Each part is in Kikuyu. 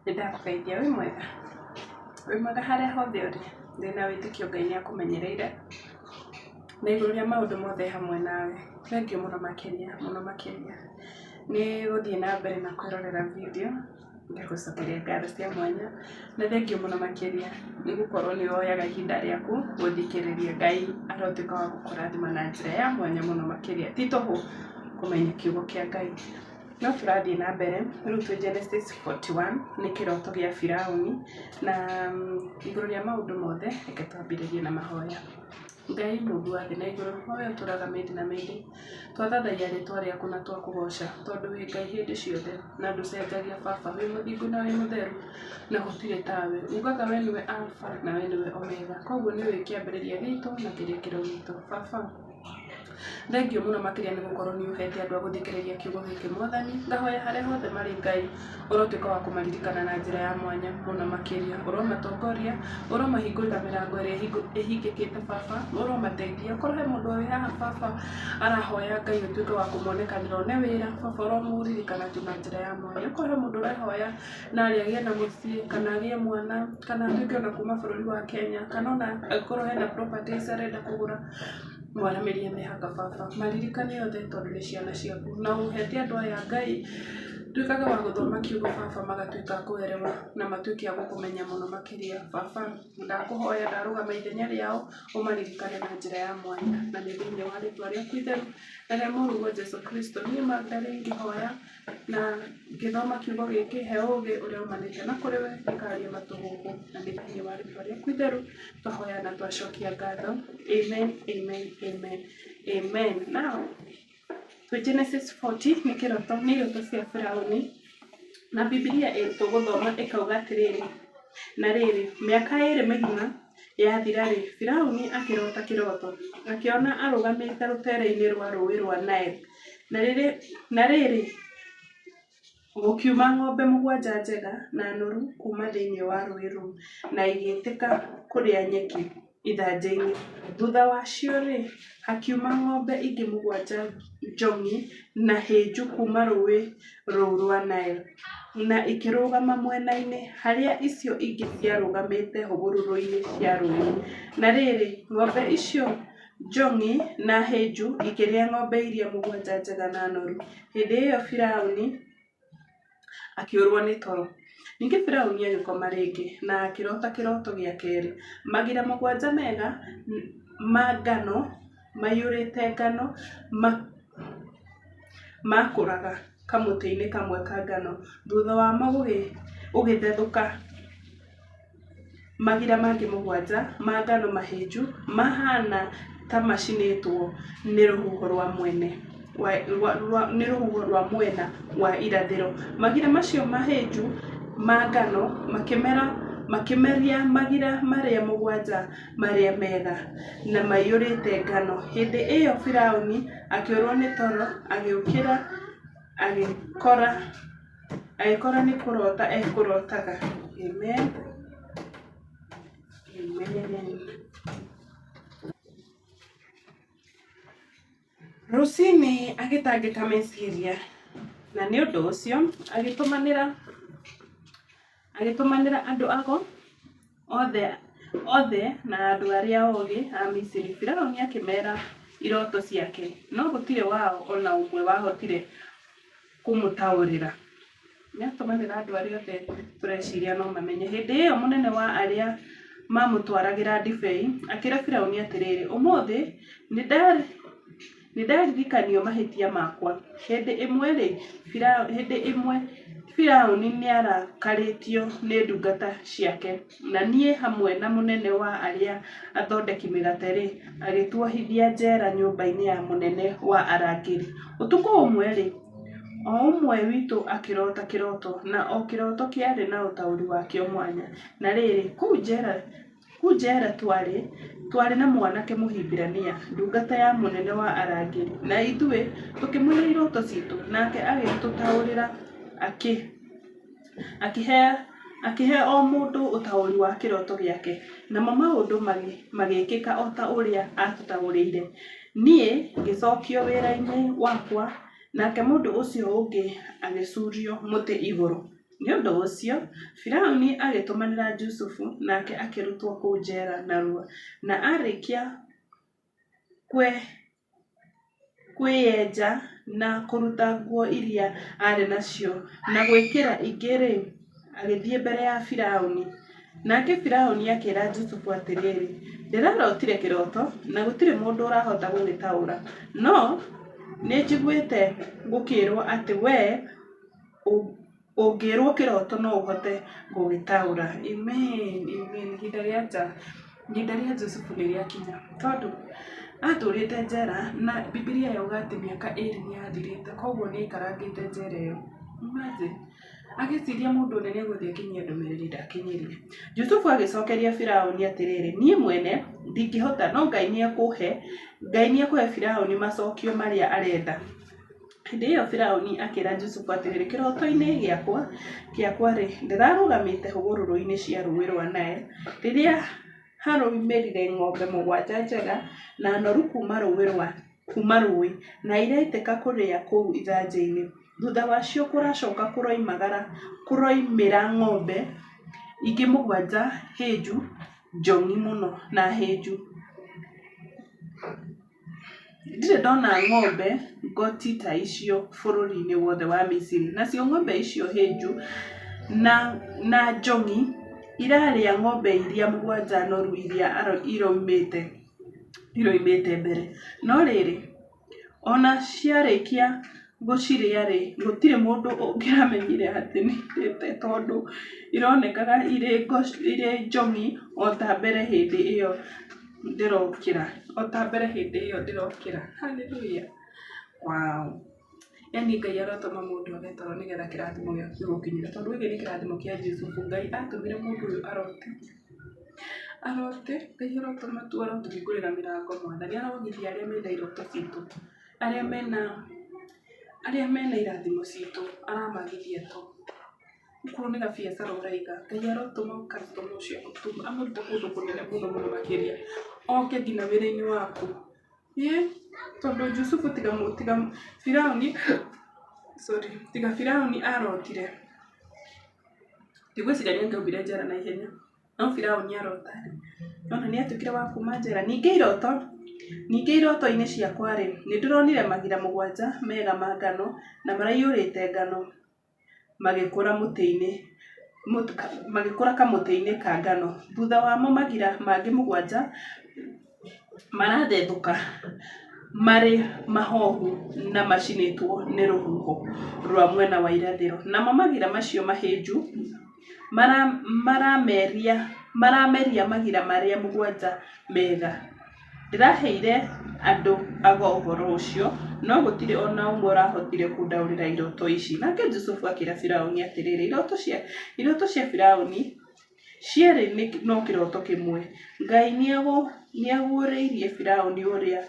Nĩ ndakũgeithia wĩ mwega? Wĩ mwega harĩa hothe ũrĩ? Ndĩna wĩtĩkio Ngai nĩ akũmenyereire na igũrũ rĩa maũndũ mothe e hamwe nawe. Thengiũ mũno makĩria mũno makĩria nĩ gũthiĩ na mbere na kwĩrorera video, ngagũcokeria ngatho cia mwanya na thengiũ mũno makĩria nĩ gũkorwo nĩ woyaga ihinda rĩaku gũthikĩrĩria. Ngai arotuĩka wa gũkũrathima na njĩra ya mwanya mũno makĩria. Ti tũhũ kũmenya kiugo kĩa Ngai. No tũrathiĩ na mbere, rĩu twĩ Genesis 41, nĩ kĩroto gĩa Firaũni, na igũrũ rĩa maũndũ mothe, reke twambĩrĩrie na mahoya. Ngai mũmbi wa thĩ na igũrũ, o we ũtũraga mĩndĩ na mĩndĩ, twathathaiya rĩtwa rĩaku na twakũgoca, tondũ wĩ Ngai hĩndĩ ciothe, na ndũcenjagia baba, wĩ mũthingu na wĩ mũtheru, na gũtirĩ tawe. Ugaga we nĩwe Alpha na we nĩwe Omega, koguo nĩũĩ kĩambĩrĩria gitũ na kĩrĩkĩro gitũ. Baba, Thengiũ mũno makĩria nĩ gũkorwo nĩ ũhete andũ a gũthikĩrĩria kiugo gĩkĩ Mwathani. Ngahoya harĩa hothe marĩ Ngai ũrotuĩka wa kũmaririkana na njĩra ya mwanya mũno makĩria. Ũromatongoria, ũromahingũrĩra mĩrango ĩrĩa ĩhingĩkĩte Baba, ũromateithia. Okorwo he mũndũ wĩ haha Baba arahoya Ngai ũtuĩke wa kũmonekanĩra one wĩra, Baba ũromũririkana tu na njĩra ya mwanya. Okorwo he mũndũ ũrehoya narĩ agĩe na mũciĩ, kana agĩe mwana, kana atuĩke ona kuma bũrũri wa Kenya, kana ona angĩkorwo hena properties arenda kũgũra, Mwaramĩria mĩhaka baba, maririkane othe tondũ nĩ ciana ciaku, na ũhete andũ aya Ngai, tuĩkaga wa gũthoma kiugo baba magatuĩka a kũerewa na matuĩke a gũkũmenya mũno makĩria. Baba ndakũhoya ndarũgama ithenya rĩao ũmaririkane na njĩra ya mwanya na nĩ thĩinĩ wa rĩtwa rĩaku itheru na rĩa mũrũguo Jesũ Kristo. Niĩ Magdalene ngĩhoya na ngĩthoma kiugo gĩkĩ he ũgĩ ũrĩa umanĩte na kũrĩ we ndikarie matũhũhũ na nĩ thĩinĩ wa rĩtwa rĩaku itheru twahoya na twacokia ngatho. Amen, amen, amen, amen. Now, twĩ Genesis 40 nĩ kĩroto nĩ iroto cia Firaũni na Bibilia tũgũthoma ĩkauga atĩrĩrĩ, na rĩrĩ, mĩaka ĩĩrĩ mĩgima yathira-rĩ, Firaũni akĩrota kĩroto, akĩona arũgamĩte rũteere-inĩ rwa rũũĩ rwa Nile. Na rĩrĩ, gũkiuma ng'ombe mũgwanja njega na noru kuuma thĩinĩ wa rũũĩ rũu, na igĩitĩka kũrĩa nyeki ithanjĩ-inĩ. Thutha wacio-rĩ, hakiuma ng'ombe ingĩ mũgwanja njong'i na hĩnju kuuma rũũĩ rũu rwa Nile, na ikĩrũgama mwena-inĩ harĩa icio ingĩ ciarũgamĩte hũgũrũrũ-inĩ cia rũũĩ. Na rĩrĩ, ng'ombe icio njong'i na hĩnju ikĩrĩa ng'ombe iria mũgwanja njega na noru. Hĩndĩ ĩyo Firaũni akĩũrwo nĩ toro. Ningĩ Firaũni agĩkoma rĩngĩ, na akĩroota kĩroto gĩa keerĩ, magira mũgwanja mega ma ngano maiyũrĩte ngano maakũraga kamũtĩ-inĩ kamwe ka ngano, thutha wamo gũgĩthethũka Magira mangĩ mũgwanja ma ngano mahĩnju mahaana ta macinĩtwo nĩ rũhuho rwa mwena wa irathĩro. Magira macio mahĩnju ma ngano makĩmeria magira marĩa mũgwanja marĩa mega na maiyũrĩte ngano. Hĩndĩ ĩyo Firaũni akĩũrwo nĩ toro, agĩũkĩra agĩkora Agĩkorwo nĩ kũrota ekũrotaga. Amen. Amen. Rũcinĩ agĩtangĩka meciria, na nĩ ũndũ ũcio agĩtũmanĩra andũ ago othe na andũ arĩa ogĩ a Misiri. Firaũni akĩmeera iroto ciake, no gũtirĩ wao o na ũmwe wahotire kũmũtaũrĩra. Nĩatũmanĩra andũ arĩa othe tũreciria no mamenye. Hĩndĩ ĩyo mũnene wa arĩa maamũtwaragĩra ndibei akĩĩra Firaũni atĩrĩ, Ũmũthĩ nĩndaririkanio mahĩtia makwa. Hĩndĩ ĩmwe Firaũni nĩarakarĩtio nĩ ndungata ciake, na niĩ hamwe na mũnene wa arĩa athondeki mĩgate-rĩ, agĩtuohithia njeera nyũmba-inĩ ya mũnene wa arangĩri. Ũtukũ ũmwe-rĩ, o ũmwe witũ akĩroota kĩroto, na o kĩroto kĩarĩ na ũtaũri wakĩo mwanya. Na rĩrĩ, kũu njeera twarĩ, twarĩ na mwanake Mũhibirania, ndungata ya mũnene wa arangĩri, na ithuĩ tũkĩmwĩra iroto ciitũ, nake agĩtũtaũrĩra, akĩhe o mũndũ ũtaũri wa kĩroto gĩake, namo maũndũ magĩkĩka o ta ũrĩa aatũtaũrĩire. Niĩ ngĩcookio wĩra-inĩ wakwa, nake mũndũ ũcio ũngĩ agĩcuurio mũtĩ igũrũ. Nĩ ũndũ ũcio Firaũni agĩtũmanĩra Jusufu, nake akĩrutwo kũu njeera narua. Na aarĩkia kwĩyenja na kũruta nguo iria aarĩ nacio na gwĩkĩra ingĩ-rĩ, agĩthiĩ mbere ya Firaũni. Nake Firaũni akĩĩra Jusufu atĩrĩ, Ndĩrarotire kĩroto, na gũtirĩ mũndũ ũrahota gũgĩtaũra. No nĩnjiguĩte gũkĩĩrwo atĩ wee ũngĩĩrwo kĩroto no ũhote gũgĩtaũra. Amen, amen. Ihinda rĩa nja, ihinda rĩa Jusufu nĩ rĩakinya tondũ atũrĩte njera na Bibilia yauga atĩ mĩaka ĩrĩ nĩ yathirĩte koguo nĩ aikarangĩte njera ĩyo. Imagine. Agĩciria mũndũ ũrĩa nĩ egũthiĩ akinyie ndũmĩrĩri ndakinyĩrie. Jusufu agĩcokeria Firaũni atĩrĩrĩ, niĩ mwene ndingĩhota no Ngai nĩ Ngai nĩekũhe Firaũni macokio marĩa arenda. Hĩndĩ ĩyo Firaũni akĩĩra Jusufu atĩrĩ, Kĩroto-inĩ gĩakwa-rĩ, ndĩrarũgamĩte hũgũrũrũ-inĩ cia Rũũĩ rwa Nile, rĩrĩa haroimĩrire ng'ombe mũgwanja njega na noru kuuma rũũĩ, na iraitĩka kũrĩa kũu ithanjĩ-inĩ. Thutha wacio kũracoka kũroimĩra ng'ombe ingĩ mũgwanja hĩnju, njong'i mũno na hĩnju. Ndirĩ ndona ng'ombe ngoti ta icio bũrũri-inĩ wothe wa Misiri. Nacio ng'ombe icio hĩnju na njong'i irarĩa ng'ombe iria mũgwanja noru iria iroimĩte mbere. No rĩrĩ, o na ciarĩkia gũcirĩa-rĩ, gũtirĩ mũndũ ũngĩramenyire atĩ nĩ irĩte tondũ ironekaga irĩ njong'i o ta mbere hĩndĩ ĩyo ndĩrokĩra. O ta mbere hĩndĩ ĩyo ndĩrokĩra. Hallelujah. Wow. Yaani Ngai arotũma mũndũ age toro nĩgetha kĩrathimo gĩaku gĩgũkinyĩre. Tondũ gĩkĩ nĩ kĩrathimo kĩa Jusufu. Ngai atũmire mũndũ ũyũ arote. Arote, Ngai arotũma tu arotũhingũrĩra mĩrango Mwathani. Arogithia arĩa mena iroto citũ. Arĩa mena irathimo citũ aramagithia tu. Okorwo nĩ gabiacara ũraiga, Ngai arotũma customer ũcio amũrute kũndũ kũnene mũno mũno makĩria, oke nginya wĩra-inĩ waku. Ĩ tondũ Jusufu tiga Firaũni, sorry, tiga Firaũni arotire, ndigwĩciria nĩ angĩaumire njera na ihenya. No Firaũni arota rĩ, nĩwona nĩ atuĩkire wa kuuma njera. Ningĩ iroto, ningĩ iroto-inĩ ciakwa rĩ, nĩ ndĩronire magira mũgwanja mega ma ngano na maraiyũrĩte ngano magĩkũra mũtĩ-inĩ, magĩkũra kamũtĩ-inĩ ka ngano. Thutha wamo magira mangĩ mũgwanja marathethũka marĩ mahohu na macinĩtwo nĩ rũhuho rwa mwena wa irathĩro. Namo magira macio mahĩnju marameria magira marĩa mũgwanja mega. Ndĩraheire andũ ago ũhoro ũcio, no gũtirĩ o na ũmwe ũrahotire kũndaũrĩra iroto ici. Nake Jusufu akĩra Firaũni atĩrĩrĩ, Iroto cia Firaũni cierĩ no kĩroto kĩmwe. Ngai nĩaguũrĩirie Firaũni ũrĩa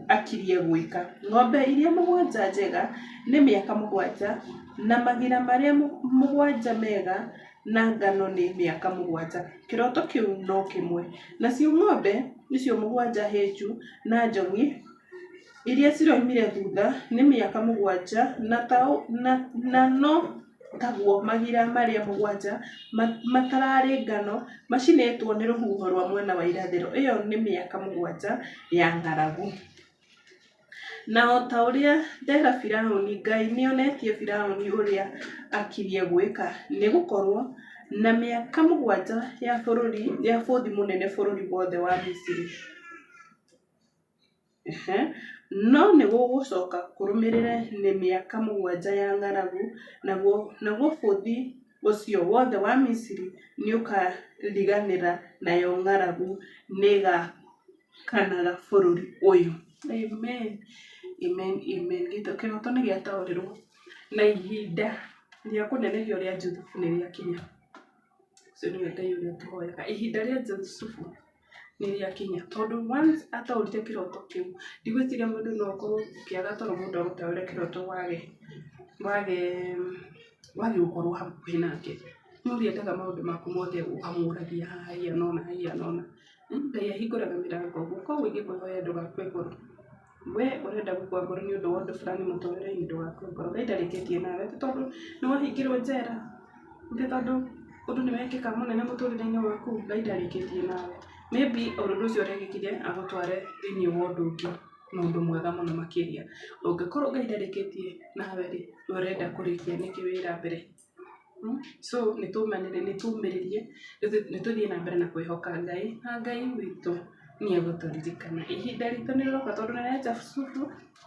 akirie gwĩka. Ng'ombe iria mũgwanja njega nĩ mĩaka mũgwanja, na magira marĩa mũgwanja mega na ngano nĩ mĩaka mũgwanja. Kĩroto kĩu no kĩmwe. Nacio ng'ombe icio mũgwanja hĩnju na njong'i iria ciroimire thutha nĩ mĩaka mũgwanja, na no taguo magira marĩa mũgwanja matararĩ ngano macinĩtwo nĩ rũhuho rwa mwena wa irathĩro. Ĩyo nĩ mĩaka mũgwanja ya ng'aragu. Na o ta ũrĩa ndera Firaũni, Ngai nĩonetie Firaũni ũrĩa akirie gwĩka, nĩgũkorwo na mĩaka mũgwanja ya bũthi mũnene bũrũri wothe wa Misiri. No nĩ gũgũcoka kũrũmĩrĩre nĩ mĩaka mũgwanja ya ng'aragu, naguo bũthi ũcio wothe wa Misiri nĩũkariganĩra, nayo ng'aragu nĩĩgakanaga bũrũri ũyũ. Amen, amen, amen. Kĩroto nĩ gĩataũrirwo na ihinda rĩa kũnenehio rĩa Jusufu nĩ rĩakinya. Ũcio nĩwe Ngai ũrĩa tũhoyaga. Ihinda rĩa Jusufu nĩ rĩakinya tondũ once ataũrire kĩroto kĩu, ndigwĩciria mũndũ no ũkorwo ũkĩaga toro mũndũ agũtaũrĩre kĩroto wage wage wage gũkorwo hakuhĩ nake. Nĩ ũrĩendaga maũndũ maku mothe ũkamũragia haha haigana ũna haigana ũna. Ngai ahingũraga mĩrango ũguo, koguo ingĩkwĩhoya ndũgakue ngoro. We ũrenda gũkua ngoro nĩ ũndũ wa ũndũ fulani mũtũrĩre-inĩ, ndũgakue ngoro. Ngai ndarĩkĩtie nawe, ti tondũ nĩ wahingĩrwo njera, ti tondũ ũndũ nĩ wekĩka mũnene mũtũrĩre-inĩ waku, Ngai ndarĩkĩtie nawe. Maybe ũndũ ũcio ũrekĩkire agũtware thĩiniĩ wa ũndũ ũngĩ na ũndũ mwega mũno makĩria. Ũngĩkorwo Ngai ndarĩkĩtie nawe rĩ, we ũrenda kũrĩkia nĩkĩ wĩra mbere? So nĩ tũmĩrĩrie, nĩ tũthiĩ na mbere na kwĩhoka Ngai, na Ngai witũ nĩ egũtũririkana. Ihinda ritũ nĩ rĩroka tondũ na rĩa Jusufu,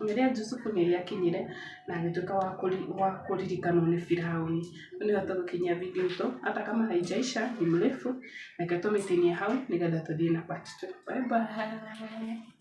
na rĩa Jusufu nĩ rĩakinyire na agĩtuĩka wa kũririkanwo nĩ Firaũni. Hau nĩho tũgũkinyia video itũ hata kama haijaisha ni mrefu, reke tũmĩtinie hau nĩgetha tũthiĩ na part two. Bye bye.